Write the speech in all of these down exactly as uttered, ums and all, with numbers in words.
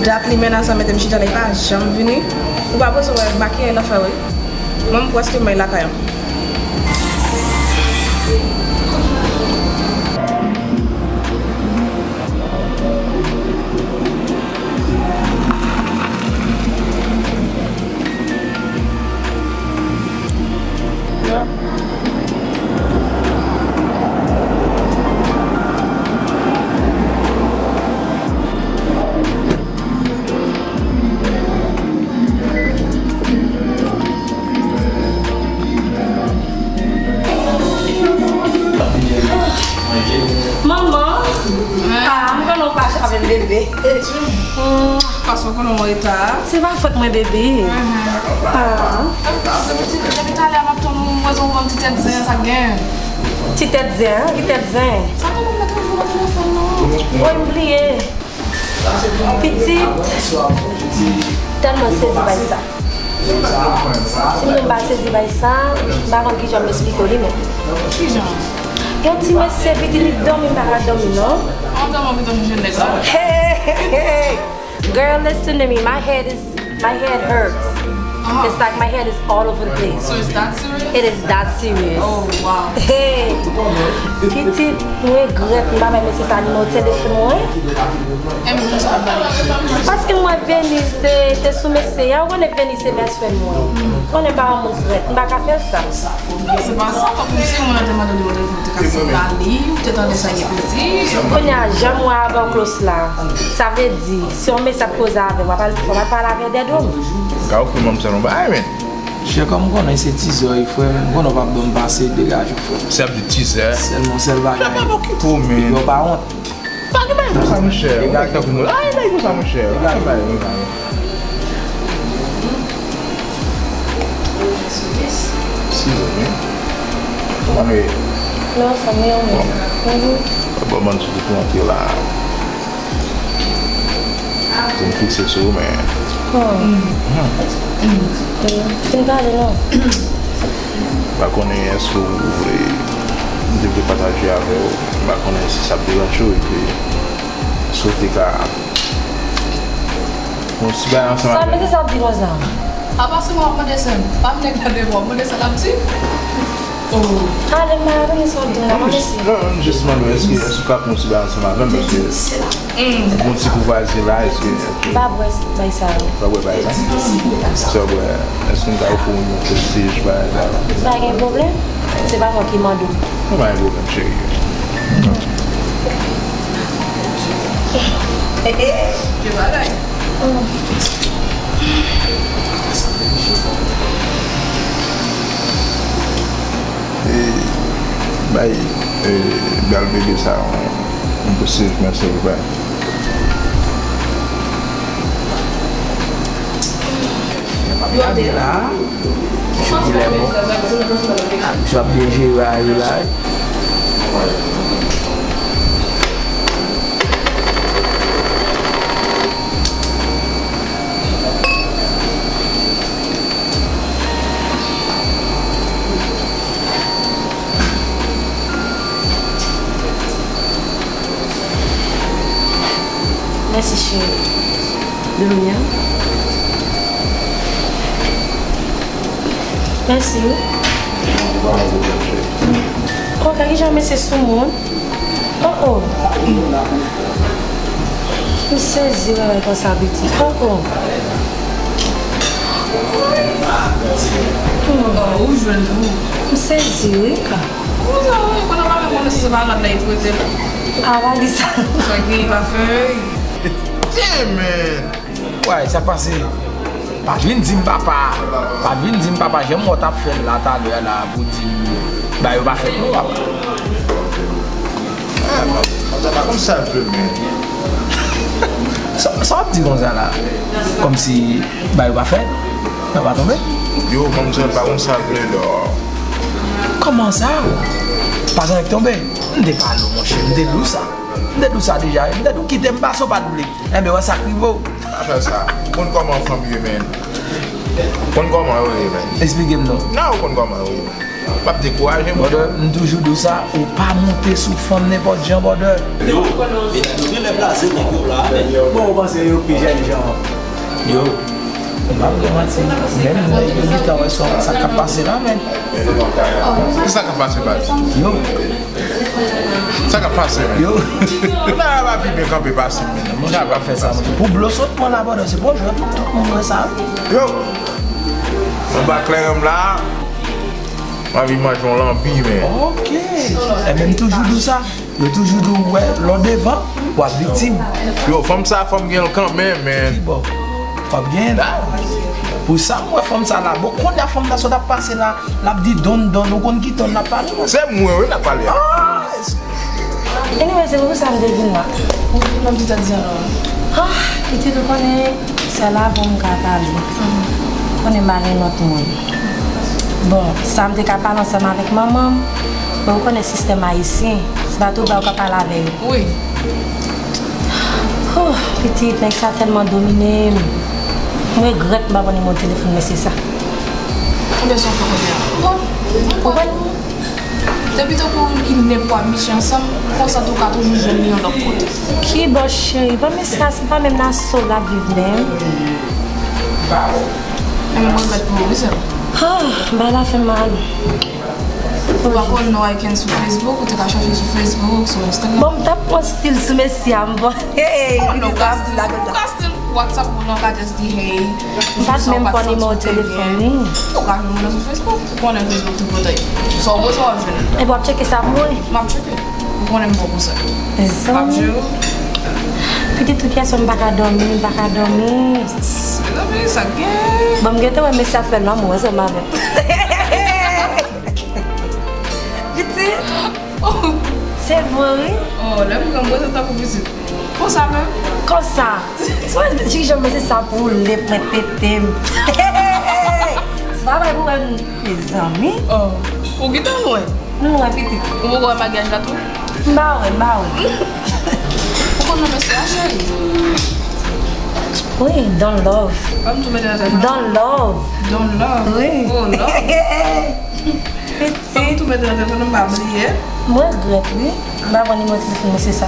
Dat li mennen ansanm mete m chita la, li pa janm vini. Ou pa bezwen wè makiyaj l ap fè wi. Mwen, m prèske mèy lakay an. Manman, ah, m konnen w fache avè m, bebe. Paske w konnen w an reta. Se pa fòt mwen, bebe. Ah. Depi talè a m ap tann ou, m wè w ban m ti tèt zen, sa k gen? Ti tèt zen? Ki tèt zen? Sa tonton mèt toujou nan telefòn nan. Woy, m bliye. Pitit, tèlman sezi bay sa. Si m pa sezi bay sa, m pa konn kijan m esplike w li menm. Kijan? Yon ti mesye, pitit, li dòmi, m pa ka dòmi non. An dòmi, pitit, m jwenn nèg la. Hey, hey, hey, hey. Girl, listen to me. My head is, my head hurts. It's like my head is all over the place. So it's that serious? It is that serious. Oh, wow. Hey, pitit, m regrèt m pa bay mesye sa nimewo telefòn mwen. E m konn sa w ap pale. Paske m wè Venise te, te sou mesye a, ou konnen Venise se bèsfrèn mwen. Ou konnen m pa yon moun frèt, m pa ka fè sa. Se pa sa, tankou si moun nan te mande w nimewo telefòn, ou te ka send la li, ou te tande sa ki te di. Kounye a, jan m wè avè w close la, sa vle di, si yon mesye ap koze avè m, w ap al, w ap al pale avè dèdom. Ka ofri manmzèl yon bagay, men. Chè, kòm m konnen se tizè w ye, frè m, m konnen w p ap ban m pase, degaje w, frè m. Se ap di tizè. Sèlman, sèl bagay. Chè, pa okipe w, men. Yo pa wont. Pa gen bagay konsa, monchè. Yon nèg tankou nou la, pa gen bagay konsa, monchè. Pa gen bagay konsa. Sizo, wi. Kòman nou ye? Nou anfòm, wi, ou menm? Bon. Mhm. Bon, ban m soti pou antre la. Pou m fikse sou ou, men. Hmm. Hmm. Fin pale non. M pa konnen èske ou vle, m te vle pataje avè w. M pa konnen si sa ap deranje w, epi si w te ka fè yon ti bagay ansanm avè m. Sa mesye sa ap di konsa? Apa se mwen w ap mande sè m? Pa m nèg la devan, w ap mande sa l ap di? Oh. Ale, m pa konnen sa w ap di m nan, mande si. Non, non, m jis mande w, èske, èske w ka fè yon ti bagay ansanm avè m, paske m gon ti kou vwazen la, èske, èske. M pa bwè bagay sa yo. Ou pa bwè bagay sa? Sa w bwè, èske m ka ofri w yon prestij, bagay sa yo? Pa gen pwoblèm. Se pa mwen ki mande w. Pa gen pwoblèm, cheri. Ke bagay. E, bay, e, bèl bebe sa yon, yon prestij, mèsi, bye. Gade la, misye koulè bon. Misye ap byen jere bagay yo la wi. Mèsi, cheri. Domian. Mèsi, wi. Oh, gade kijan mesye soumoun. Oh, oh. M sezi wè bagay konsa, pitit. Oh, oh. Hmm. Oh, ou jwenn tou. M sezi, wi. Ou sa, wi, konnen pa menm konnen si se pa rad la ki poze l. A, pa di sa. Sa ki pa fè. Damn, man. Why, sa k pase? Pa vin di m papa. Pa vin di m papa, jan m wè w t ap fè l la talè a la pou di m bagay yo pa fèt non, papa. Ah, sa pa konn sa vre, men. Sa, sa w ap di konsa la? Kòmsi bagay yo pa fèt? Papa tonbe? Yo, manmzèl pa konn sa vre, non. Kòman sa? Pa janm tonbe? M te pale w, monchè, m te di w sa. M te di w sa deja, m te di w kite m pase w pa t vle. Enben, wè sa k rive w. Pa fè sa. Ou konn kòman fanm ye, men. Ou konn kòman yo ye, men. Eksplike m non. Non, ou konn kòman yo ye, men. M ap dekouraje mwen. Brother, m toujou di w sa, ou pa monte sou fanm nenpòt jan, brother. Yo, medam yo genlè blaze nèg yo la, men. Bon, ou panse yo pi jènjan? Yo, m p ap gen manti, menm nèg yo gentan wè sa, sa k ap pase la, men. Kisa k ap pase, baz? Yo. Sa k ap pase, men? Yo. Moun nan pa pi byen kanpe pase m, men. Moun nan pa fè sa, men. Pou blo sot pran la, brother, se bon jwèt, tout moun wè sa. Yo. Anba kleren m la. M anvi manje yon lanbi, men. Ok. E menm toujou di w sa. Yo toujou di w, wè, lè w devan, w ap viktim. Yo, fanm sa, fò m gen l kanmenm, men. Kibò? W ap gen l. Pou sa, m wè fanm sa la. Bon, kounye a fanm sa sot ap pase la, l ap di don, don, ou konn ki ton l ap pale, mwen. Se mwen, wi, l ap pale a. Ah! Anyway, se pou sa m te vin la. Ou vin la, m te ta di alò. Ah, pitit, ou konnen, sèl avè w m ka pale. Konnen m pa gen lòt moun. Bon, sa m te ka pale ansanm avèk manman m, men ou konnen sistèm ayisyen, se pa tout bagay ou ka pale avè yo. Wi. Oh, pitit, nèg sa tèlman domine m. M regrèt m pa pran nimewo telefòn mesye sa. Konbyen sa w fè kounye a? Bon, mwen konprann. Depi tankou li menm pou ap miche ansanm, konsa tou w ka toujou jwenn li yon lòt kote. Ki bò cheri, pa men sa, se pa menm nan Sò l ap viv menm. Enben mwen regrèt pou ou wi sè m. Ah, bagay la fè m mal. Ou pa konn no I can sou Facebook, ou te ka chache sou Facebook, sou Instagram. Bon, m t ap pran stil sou mesye a, m bon. Hey, oh, non, ou ka stil, ou ka stil WhatsApp ou non, ou ka just di hey. M pa t menm pran nimewo telefòn li. Ou ka jwenn moun nan sou Facebook. Ou konnen Facebook tout kote. Sa w bezwen w ap jwenn. Epi w ap tcheke sa pou mwen? M ap tcheke. Ou konnen m bon pou sa. M ap jere w. Pitit, tout yè swa m pa ka dòmi, m pa ka dòmi. Mezanmi, sa k gen? Bon, m gentan wè mesye ap fè lanmou ansanm avè m. Pitit. Se vre, wi. Oh, lè m pran mwen, se tankou pitit. Konsa menm? Konsa. Sou jijan mesye sa pou lep mwen tete m. Se pa bay pou wè m, mezanmi. Oh, ou gentan lwen? Nou lwen pitit. Ou poko wè maryaj la tou? M pa wè, m pa wè. Ou konn non mesye a, cheri? Wi, Don Love. Ban m tou mete nan tèt mwen. Don Love. Don Love? Wi. Oh, Love. Fòk m tou mete nan telefòn nan, m pa bliye. M regrèt, wi. M pa pran nimewo telefòn mesye sa.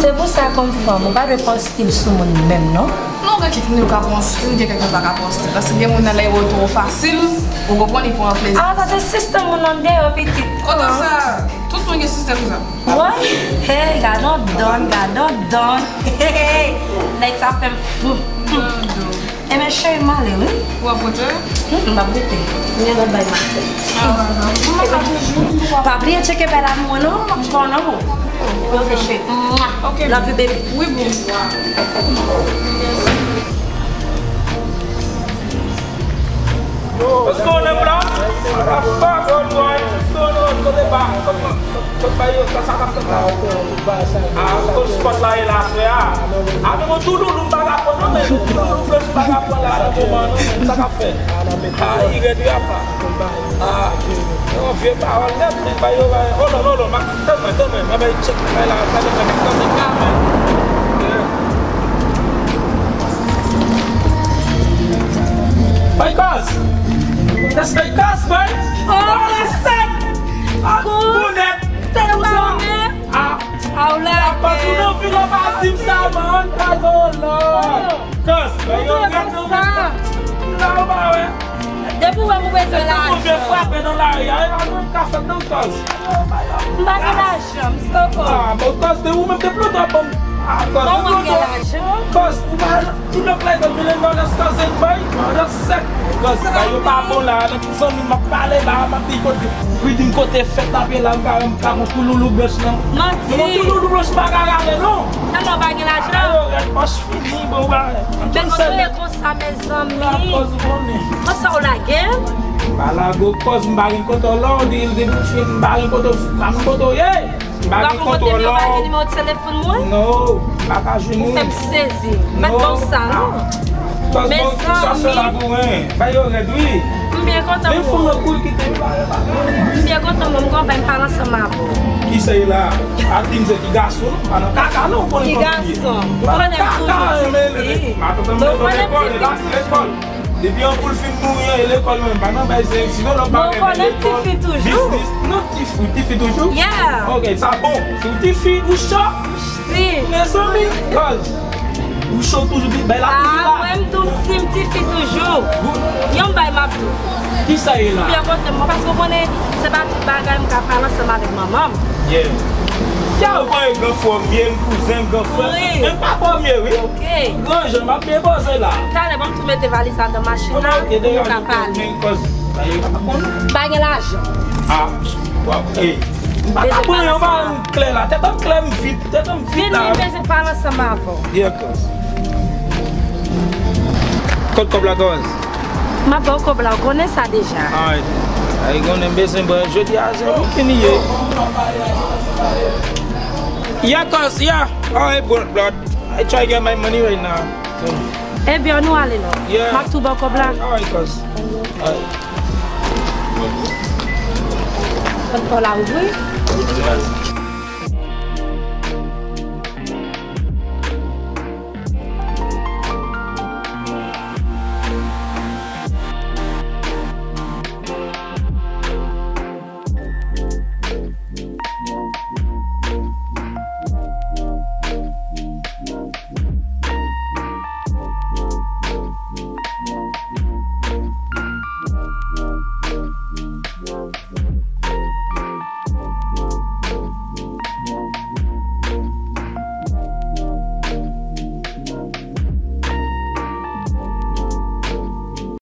Se pou sa, kòm fanm, ou pa dwe pran stil sou moun menm, non. Non, gen kèk moun yo ka pran stil, gen kèk yo pa ka pran stil. Paske gen moun nan lè yo twò fasil, ou konprann, li pran plezi. Ah, sa se sistèm moun nan deyò, pitit. Kote sa? Tout moun gen sistèm sa. Woy, hey, gadon don, gadon don. Hey, hey, hey. Nèg sa fè m fou. Enben, cheri, m ale, wi. Ou ap rete? Humm, m ap rete. M gen lòt bagay m ap fè. Ah, ah, ah. Pa bliye tcheke bèl amou an, non, m ap fè w lanmou. Ok, cheri. Mwah. Ok. Love you, baby. Wi, boo. What's going on, bro? What the fuck going on? What's going on? Kote ba? Kote ba? Kote ba yo? Sa, sa k ap fèt la? Ah, kot spot la ye la, frè a? Ah, men bon, touloulou m pa ka pran non, men touloulou blanch m pa ka pran la nan moman non, men sa k ap fèt? Ah, li rèd wi apa. Ah, yon vye pawòl nèt, men ba yo, ba yo. Hold on, hold on, ma, tann mwen, tann mwen, mwen bay check, bay la, tann mwen, tann mwen, tann mwen. Yeah. Bay kòz! That's bay kòz, man! Oh, that's it! Ah, pou nèt! Tèlman. Ah, ah, ou la. Kòz ou nan vil, ou pa di m sa, man. Kòz, oh Lord. Kòz, men yo ret nan sa. La, ou pa wè. Depi w wè m bezwen lajan. Konbyen frape nan lari a, e pa nou menm ka fèt non, kòz. M pa gen lajan, m soko. Ah, bon, kòz de ou menm depi lontan, bon. Ah, kòz de lontan. Kòz, ou pa Tout lòt la, yo vin nan lès kòz bay, nan sèk. Kòz bay yo pa bon la, nan tout zanmi m ap pale la, m ap di kote, riddim kote fèt la, pe la, m pa, m pa konn touloulou blanch nan. Manti. Men touloulou blanch pa ka rale, non. Tèlman w pa gen lajan. Ayo, rèd pòch fini, bon, ba. Men kote w ye konsa, mezanmi? Kòz ou konnen. Konsa w lage m? M pa lage w kòz, m pa gen kote w la, w di, di, m pa gen kote w, m pa gen kote w ye. M pa gen kontwòl la. Ou pa gen nimewo telefòn mwen? Non, m pa ka jwenn ou. Ou fè m sezi. M pa t ba w sa, non. Mezanmi. Sa fè la pou mwen. Ba yo rèd, wi. M byen kontan pou ou. Men fò nan koul kite m pale ba. M byen kontan, mwen, m konprann pale ansanm avè w. Kisa e la? Adim se ki gason, non? Pa nan kaka, non, ou konnen kòman li ye. Ki gason? Ou konnen m toujou di. Matant m lekòl, lekòl. Depi anpoul fin mouri an, e lekòl menm pa nan bay se, sinon lòt bagay, men lekòl, biznis. Non, tifi, tifi toujou? Yeah. Ok, sa bon. Si w tifi, ou cho? Si. Mezanmi, cause ou cho toujou, bay la toujou la. Ah, mwen m tou, si m tifi toujou. Yon bay m ap tou. Kisa ye la? Ou byen kontre mwen, paske w konnen, se pa tout bagay m ka pale ansanm avèk manman m. Yeah. Sa w konnen gran frè m ye, m kouzen, gran frè. Wi. Men m pa kò m ye, wi. Ok. Gran jan, m ap depoze la. Talè, ban m tou mete valiz la nan machin la, pou nou ka pale. Pa gen lajan. Ah, w ap, ey. M pa ka pran yon bagay klè la. Tèt an klè m vit. Tèt an vit la. Vin, vin, m bezwen pale ansanm avè w. Yeah, cuz. Kot kòb la, cuz? M ap ba w kòb la, ou konnen sa deja. Ay, ay, konnen m bezwen pran jodi a, se ou ki li ye. Yeah, cuz, yeah. Alright, bro, blood. I try get my money right now. So, ebyen, nou ale non. Yeah. M ap tou ba w kòb la. Alright, cuz. Alright. Kòb la ouvri.